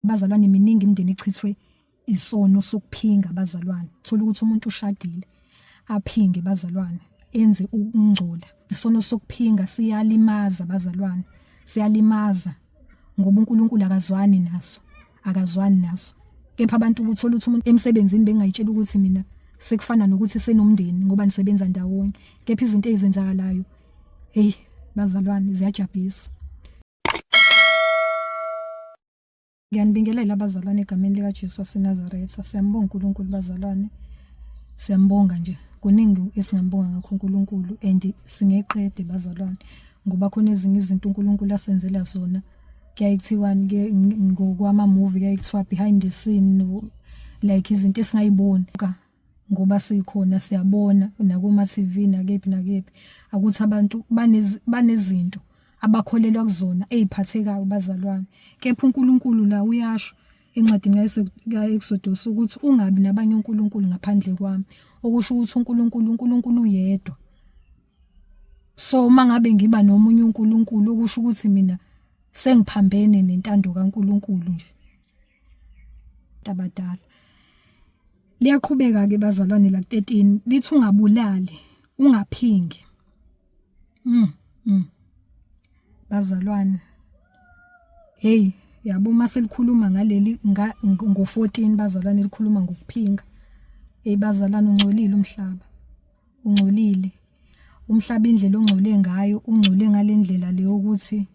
Bazalwane miningi imindeni echithwe isono sokuphinga bazalwane. Thola ukuthi umuntu ushadile aphinge bazalwane enze ukungcola. Isono sokuphinga siyalimaza bazalwane, siyalimaza ngoba uNkulunkulu akazwani naso, akazwani naso. Kepha abantu ubuthola ukuthi umuntu emsebenzini bengayitshela ukuthi mina sekufana nokuthi senomndeni ngoba nisebenza ndawonye. Kepha izinto ezenzakalayo hey bazalwane ziyajabhisa. Ngiyanibingelela abazalwane egameni likaJesu waseNazaretha. Siyambonga uNkulunkulu bazalwane. Siyambonga nje. Kuningi esingambonga ngakho uNkulunkulu and singeqede bazalwane ngoba khona ezinye izinto uNkulunkulu asenzela zona. Kuyaye kuthiwani ke ngokwama movie kuyaye kuthiwa behind the scene like izinto esingayiboni. Ngoba sikhona siyabona nakoma-TV nakephi nakephi ukuthi abantu banezinto abakholelwa kuzona ey'phathekayo bazalwane. Kepha uNkulunkulu la uyasho encwadini ka-Exodus ukuthi ungabi nabanye onkulunkulu ngaphandle kwami, okusho ukuthi uNkulunkulu uNkulunkulu uyedwa. So uma ngabe ngiba nomunye uNkulunkulu okusho ukuthi mina sengiphambene nentando kaNkulunkulu nje. Abadala. Liyaqhubeka-ke bazalwane la ku-13 lithi ungabulali, ungaphingi. Mm. Bazalwane. Hey, yabo uma selikhuluma ngaleli ngo-14 bazalwane likhuluma ngokuphinga. Hey bazalwane ungcolile umhlaba. Ungcolile. Umhlaba indlela ongcole ngayo, ungcole ngalendlela leyo ukuthi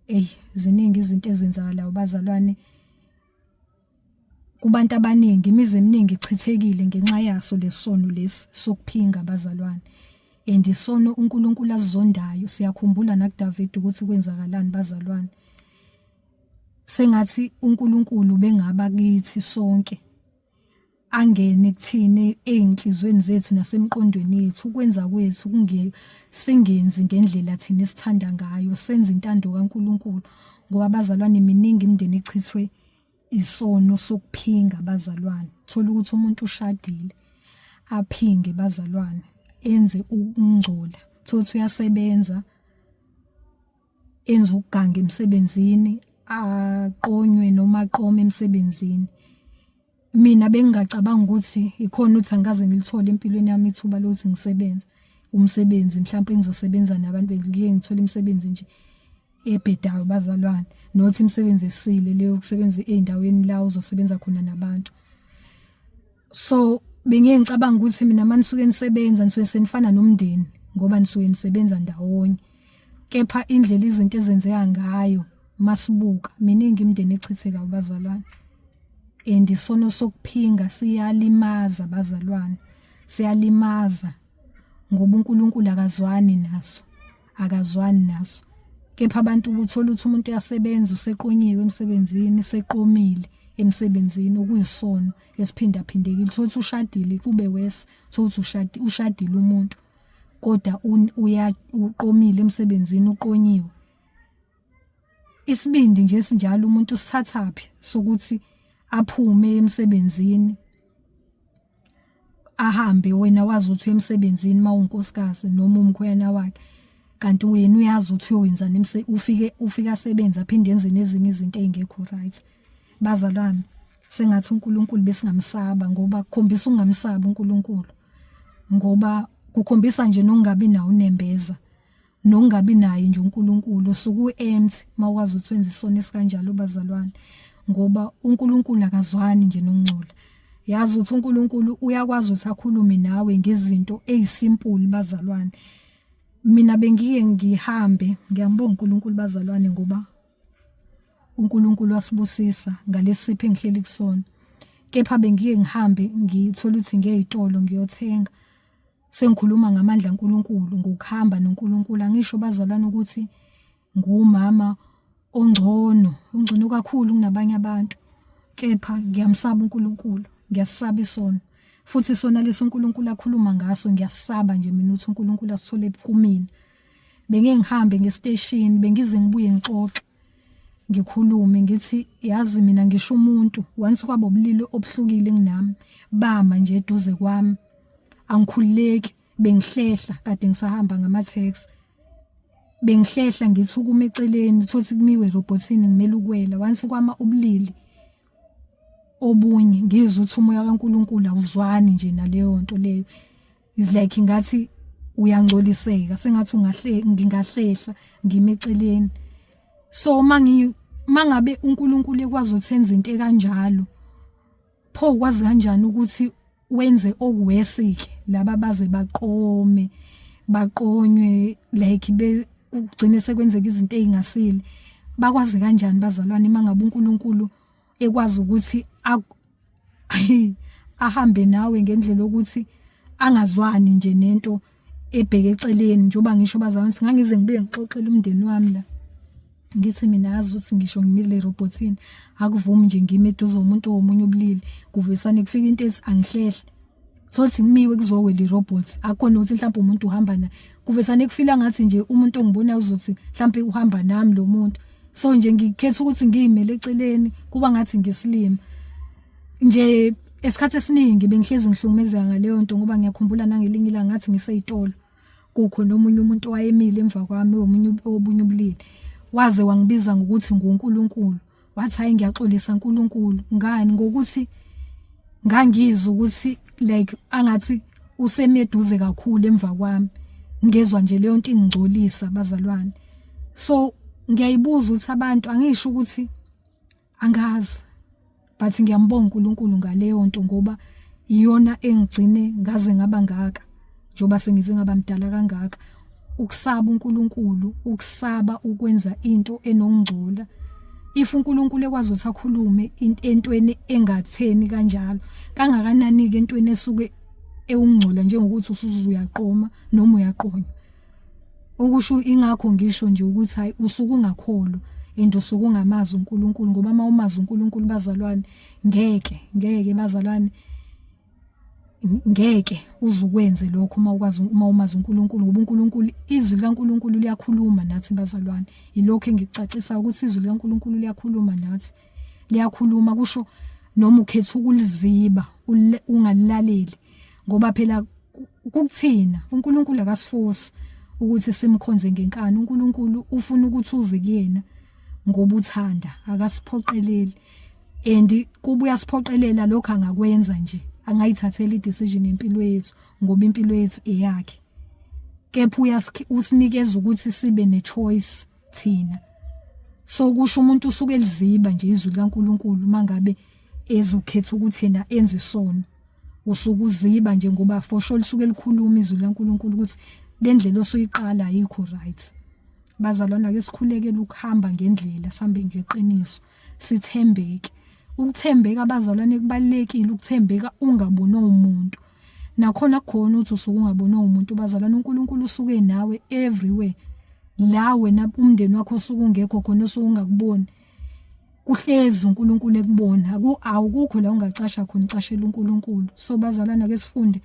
Eyi ziningi izinto ezenzakalayo bazalwane kubantu abaningi, imizi eminingi ichithekile ngenxa yaso lesono lesi sokuphinga bazalwane. And isono uNkulunkulu asizondayo, siyakhumbula nakuDavide ukuthi kwenzakalani bazalwane. Sengathi uNkulunkulu bengaba kithi sonke. Angene kuthina ey'nhliziyweni zethu nasemqondweni yethu, ukwenza kwethu singenzi ngendlela thina esithanda ngayo, senze intando kaNkulunkulu. Ngoba abazalwane miningi imindeni echithwe isono sokuphinga abazalwane. Thola ukuthi umuntu ushadile aphinge bazalwane, enze ukungcola. Thola ukuthi uyasebenza enze ukuganga emsebenzini, aqonywe noma aqome emsebenzini. Mina bengingacabanga ukuthi ikhona ukuthi angikaze ngilithole empilweni yami ithuba lokuthi ngisebenze umsebenzi mhlawumpe engizosebenza nabantu bengike ngithole imisebenzi nje ebhedayo bazalwane not imisebenzi esile leyo kusebenza ey'ndaweni la uzosebenza khona nabantu. So bengiye ngicabanga ukuthi mina uma nisuke nisebenza nisuke senifana nomndeni ngoba nisuke nisebenza ndawonye. Kepha indlela izinto ezenzeka ngayo masibuka miningi imindeni echithekayo bazalwane. And isono sokuphinga siyalimaza bazalwane, siyalimaza ngoba uNkulunkulu akazwani naso, akazwani naso. Kepha abantu ubuthola ukuthi umuntu uyasebenza useqonyiwe emsebenzini, useqomile emsebenzini okuyisono esiphindaphindekile. Uthole ukuthi ushadile kube worse, uthole ukuthi ushadile umuntu kodwa uqomile emsebenzini uqonyiwe. Isibindi nje esinjalo umuntu usithathaphi sokuthi aphume emsebenzini ahambe wena wazi ukuthi emsebenzini uma unkosikazi noma umkhwena wakhe kanti wena uyazi ukuthi uyokwenzani ufike ufike asebenze aphinde enze nezinye izinto ey'ngekho right. Bazalwane sengathi uNkulunkulu besingamsaba ngoba kukhombisa ukungamsabi uNkulunkulu ngoba kukhombisa nje nokungabi nawo unembeza. Nokungabi naye nje uNkulunkulu usuke u-empty uma ukwazi ukuthi wenze isono esikanjalo bazalwane ngoba uNkulunkulu akazwani nje nokungcola. Yazi ukuthi uNkulunkulu uyakwazi ukuthi akhulume nawe ngezinto ezisimple bazalwane. Mina bengiye ngihambe ngiyambonga uNkulunkulu bazalwane ngoba uNkulunkulu wasibusisa ngalesipho engihleli kusona. Kepha bengiye ngihambe ngithola ukuthi ngiyeyitolo ngiyothenga Sengikhuluma ngamandla kaNkulunkulu, ngokuhamba noNkulunkulu. Angisho bazalwane ukuthi ngumama ongcono, ongcono kakhulu kunabanye abantu. Kepha ngiyamsaba uNkulunkulu, ngiyasaba isono. Futhi isona lesi uNkulunkulu akhuluma ngaso ngiyasaba nje mina ukuthi uNkulunkulu asithole kumina. Bengeke ngihambe ngesiteshini, bengize ngibuye ngixoxe. Ngikhulume ngithi yazi mina ngisho umuntu once kwaba ubulili obuhlukile kunami bama nje eduze kwami angikhululeki bengihlehla kade ngisahamba ngama-taxi. Bengihlehla ngithi ukuma eceleni uthole kumiwe erobhothini ngimele ukwela once kwama ubulili obunye ngizwe ukuthi umoya kaNkuluNkulu awuzwani nje naleyo nto leyo is like ngathi uyangcoliseka sengathi ungahle ngingahlehla ngime eceleni so uma ngi mangabe uNkulunkulu ekwazi ukuthi enze into ekanjalo pho ukwazi kanjani ukuthi wenze okuwesi-ke laba baze baqome baqonywe like be kugcine sekwenzeka izinto ezingasile bakwazi kanjani bazalwane mangabe uNkulunkulu ekwazi ukuthi ahambe nawe ngendlela yokuthi angazwani nje nento ebheke eceleni njengoba ngisho bazalwane singangize ngibuye ngixoxele umndeni wami la ngithi mina yazi ukuthi ngisho ngimile erobhothini akuvumi nje ngime eduze umuntu womunye ubulili kuvesane kufika into ethi angihlehle thothi kumiwe kuzowela irobot akukhona ukuthi mhlawumbe umuntu uhamba na kuvesane kufila ngathi nje umuntu ongibonayo uzothi mhlawumbe uhamba nami lo muntu so nje ngikhetha ukuthi ngiyimele eceleni kuba ngathi ngisilima nje esikhathi esiningi bengihlezi ngihlukumezeka ngaleyo nto ngoba ngiyakhumbula nangelinye ilanga ngathi ngiseyitolo kukho nomunye umuntu owayemile emva kwami omunye obunye ubulili waze wangibiza ngokuthi nguNkulunkulu wathi hayi ngiyaxolisa uNkulunkulu ngani ngokuthi ngangizwa ukuthi like angathi usemeduze kakhulu emva kwami ngezwa nje leyo nto ingingcolisa bazalwane so ngiyayibuza ukuthi abantu angisho ukuthi angazi but ngiyambonga uNkulunkulu ngaleyo nto ngoba iyona engigcine ngaze ngaba ngaka njengoba sengize ngaba mdala kangaka ukusaba uNkulunkulu ukusaba ukwenza into enokungcola if uNkulunkulu ekwazi ukuthi akhulume entweni engatheni kanjalo kangakanani ke entweni esuke ewungcola njengokuthi usuzuyaqoma noma uyaqonywa Okusho ingakho ngisho nje ukuthi hayi usuke ungakholwa and usuke ungamazi uNkulunkulu ngoba uma umazi uNkulunkulu bazalwane ngeke ngeke bazalwane ngeke uzukwenze lokho uma ukwazi uma umazi uNkulunkulu ngoba uNkulunkulu izwi likaNkulunkulu liyakhuluma nathi bazalwane yilokho engikucacisa ukuthi izwi likaNkulunkulu liyakhuluma nathi liyakhuluma kusho noma ukhetha ukuliziba ungalilaleli ngoba phela kukuthina uNkulunkulu akasifosi ukuthi simkhonze ngenkani uNkulunkulu ufuna ukuthi uze kuyena ngoba uthanda akasiphoqeleli and kuba uyasiphoqelela lokho angakwenza nje angayithathela i-decision empilo yethu ngoba impilo yethu eyakhe kepha usinikeza ukuthi sibe ne-choice thina so kusho umuntu usuke eliziba nje izwi likaNkuluNkulu mangabe ezokhetha ukuthi yena enze isono usuke uziba nje ngoba for sure lisuke likhuluma izwi likaNkuluNkulu ukuthi le ndlela osuyiqala ayikho right bazalwana ake sikhulekele ukuhamba ngendlela sihambe ngeqiniso sithembeke ukuthembeka abazalwane kubalekile ukuthembeka ungaboni umuntu nakhona kukhona uthi usuke ungaboni umuntu bazalwane uNkulunkulu usuke nawe everywhere la wena umndeni wakho osuke ungekho khona osuke ungakuboni kuhlezi uNkulunkulu ekubona awukukho la ungacasha khona ucashela uNkulunkulu so bazalwane ake sifunde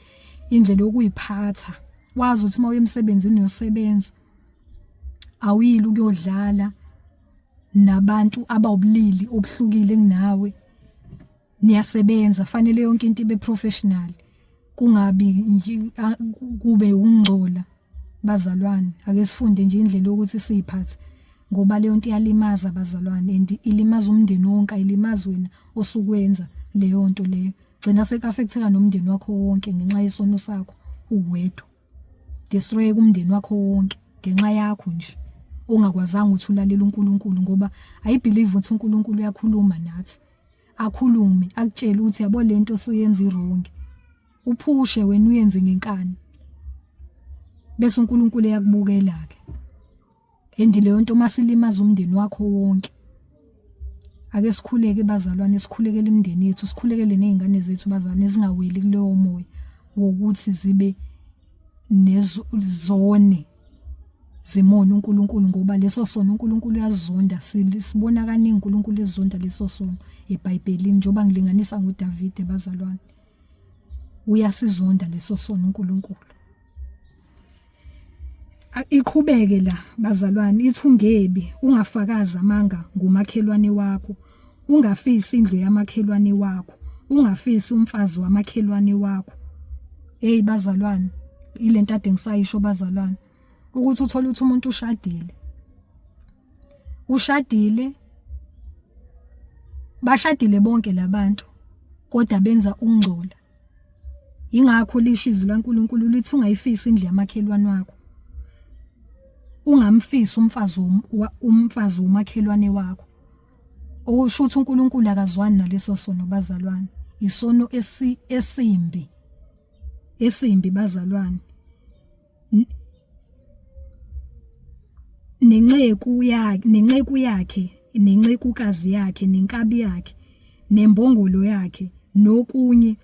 indlela yokuyiphatha wazi ukuthi uma uye emsebenzini uyosebenza awuyile ukuyodlala nabantu abawubulili obuhlukile kunawe niyasebenza fanele yonke into ibe professional kungabi nje kube ukungcola bazalwane ake sifunde nje indlela yokuthi siyiphathe ngoba leyo nto iyalimaza bazalwane and ilimaza umndeni wonke ayilimazi wena osukwenza leyo nto leyo gcina seka-affecteka nomndeni wakho wonke ngenxa yesono sakho uwedwa destroy kumndeni wakho wonke ngenxa yakho nje ongakwazanga ukuthi ulalele uNkulunkulu ngoba i believe ukuthi uNkulunkulu uyakhuluma nathi akhulume akutshele ukuthi yabo lento osuyenza iwrong uphushe wena uyenze ngenkani bese uNkulunkulu eyakubukela ke and leyo nto masilimaza umndeni wakho wonke ake sikhuleke bazalwane sikhulekele imindeni yethu sikhulekele nezingane zethu bazalwane zingaweli kuleyo moya wokuthi zibe nezone zimona uNkulunkulu ngoba leso sono uNkulunkulu uyazonda sibona kaningi uNkulunkulu ezonda leso sono eBhayibhelini njengoba ngilinganisa ngoDavide bazalwane uyasizonda leso sono uNkulunkulu iqhubeke la bazalwane ithi ungebi ungafakazi amanga ngomakhelwane wakho ungafisi indlu yamakhelwane wakho ungafisi umfazi wamakhelwane wakho hey bazalwane ilento ade ngisayisho bazalwane. Ukuthi uthole ukuthi umuntu ushadile. Ushadile bashadile bonke labantu kodwa benza ukungcola. Yingakho lisho izwi laNkulunkulu lithi ungayifisi indlu yamakhelwane wakho. Ungamfisi umfazi umfazi womakhelwane wakho. Okusho ukuthi uNkulunkulu akazwani naleso sono bazalwane. Isono esi esimbi. Esimbi bazalwane. Nenceku yakhe, nenceku yakhe, nencekukazi yakhe, nenkabi yakhe, nembongolo yakhe, nokunye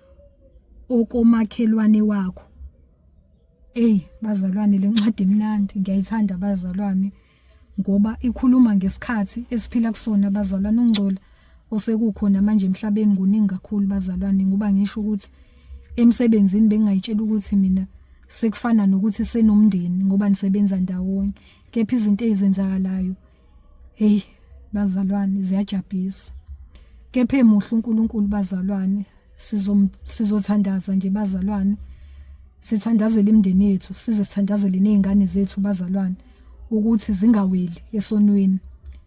okomakhelwane wakho. Ey bazalwane le ncwadi imnandi ngiyayithanda bazalwane ngoba ikhuluma ngesikhathi esiphila kusona bazalwane ukungcola osekukhona manje emhlabeni kuningi kakhulu bazalwane ngoba ngisho ukuthi emsebenzini bengingayitshela ukuthi mina sekufana nokuthi senomndeni ngoba nisebenza ndawonye kepha izinto ezenzakalayo hey bazalwane ziyajabhisa kepha emuhle uNkulunkulu bazalwane sizothandaza nje bazalwane sithandazele imindeni yethu size sithandazele nezingane zethu bazalwane ukuthi zingaweli esonweni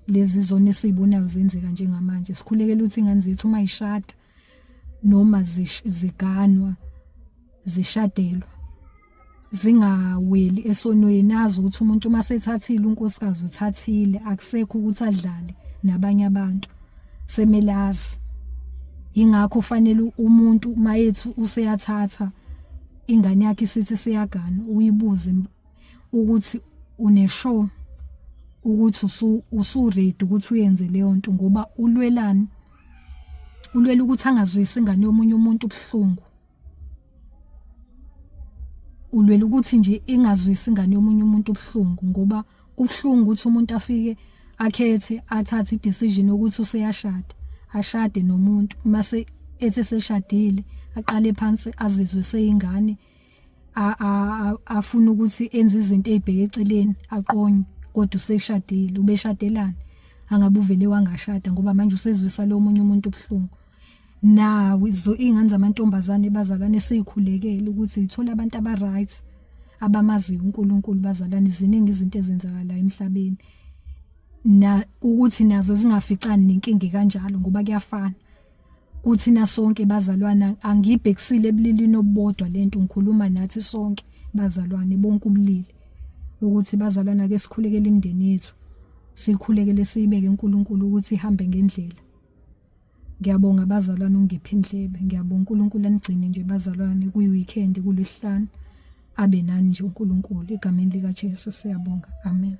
lezi zona esizibonayo zenzeka njengamanje sikhulekela ukuthi ingane zethu uma ishada noma ziganwa zishadelwa zingaweli esonweni azi ukuthi umuntu uma sethathile unkosikazi uthathile akusekho ukuthi adlale nabanye abantu semele azi ingakho fanele umuntu mayethu useyathatha ingane yakhe isithi siyagana uyibuze ukuthi uneshow ukuthi usu ready ukuthi uyenze leyo nto ngoba ulwelani ulwela ukuthi angazwisi ingane yomunye umuntu ubuhlungu ulwela ukuthi nje ingazwisi ingane yomunye umuntu ubuhlungu ngoba kubuhlungu ukuthi umuntu afike akhethe athathe i-decision yokuthi useyashada ashade nomuntu mase ethi seshadile aqale phansi azizwe seyingane afuna ukuthi enze izinto ezibheke eceleni aqonye kodwa useshadile ubeshadelani angabe uvele wangashada ngoba manje usezwisa lo munye umuntu ubuhlungu nawo iy'ngane zamantombazane bazalwane siyikhulekele ukuthi zithole abantu aba-right abamaziyo uNkulunkulu bazalwane ziningi izinto ezenzakalayo emhlabeni na ukuthi nazo zingaficani nenkinga kanjalo ngoba kuyafana kuthina sonke bazalwana angibhekisile ebulilini obubodwa lento ngikhuluma nathi sonke bazalwane bonke ubulili ukuthi bazalwana ke sikhulekele imindeni yethu sikhulekele siyibeke uNkulunkulu ukuthi ihambe ngendlela Ngiyabonga bazalwane ungipha indlebe. Ngiyabonga uNkulunkulu anigcine nje bazalwane kuyi-weekend kulwesihlanu. Abe nani nje uNkulunkulu egameni likaJesu siyabonga. Amen.